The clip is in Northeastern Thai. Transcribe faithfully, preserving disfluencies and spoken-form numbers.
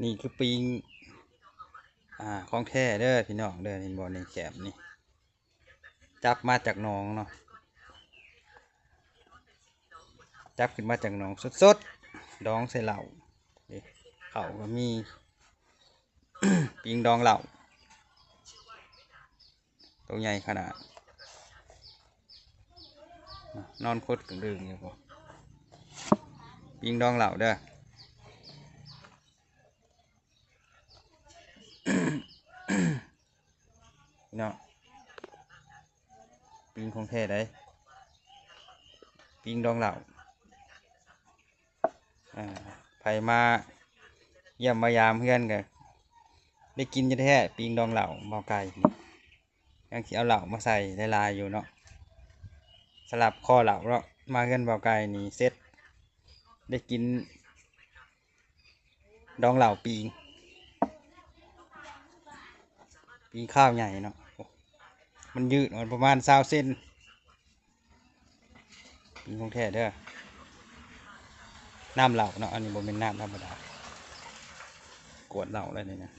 นี่คือปิง อ่า ของแท้เด้อพี่น้องเด้อ เห็นบ่ นี่แคบนี่ จับมาจากหนองเนาะ จับขึ้นมาจากหนองสดๆ ดองใส่เหล้า นี่ ข้าวก็มี ปิงดองเหล้า ตัวใหญ่ขนาด นอนคดกึ่งดึงอยู่บ่ ปิงดองเหล้าเด้อ เนาะ ปิงของแท้เด้ ปิงดองเหล้า อ่า ไผมาเยี่ยมมายามเฮือนก็ได้กินแท้ๆ ปิงดองเหล้า บ่าวไก่ ยังสิเอาเหล้ามาใส่หลายๆอยู่เนาะ สลับคอเหล้าเนาะ มาเฮือนบ่าวไก่นี่เสร็จ ได้กิน ดองเหล้าปิง ปิงข้าวใหญ่เนาะ มันยืด มันประมาณซาวเซน ปิงของแท้เด้อ น้ำเหล้าเนาะ อันนี้บ่แม่นน้ำธรรมดา กวดเหล้าเลยนี่นะ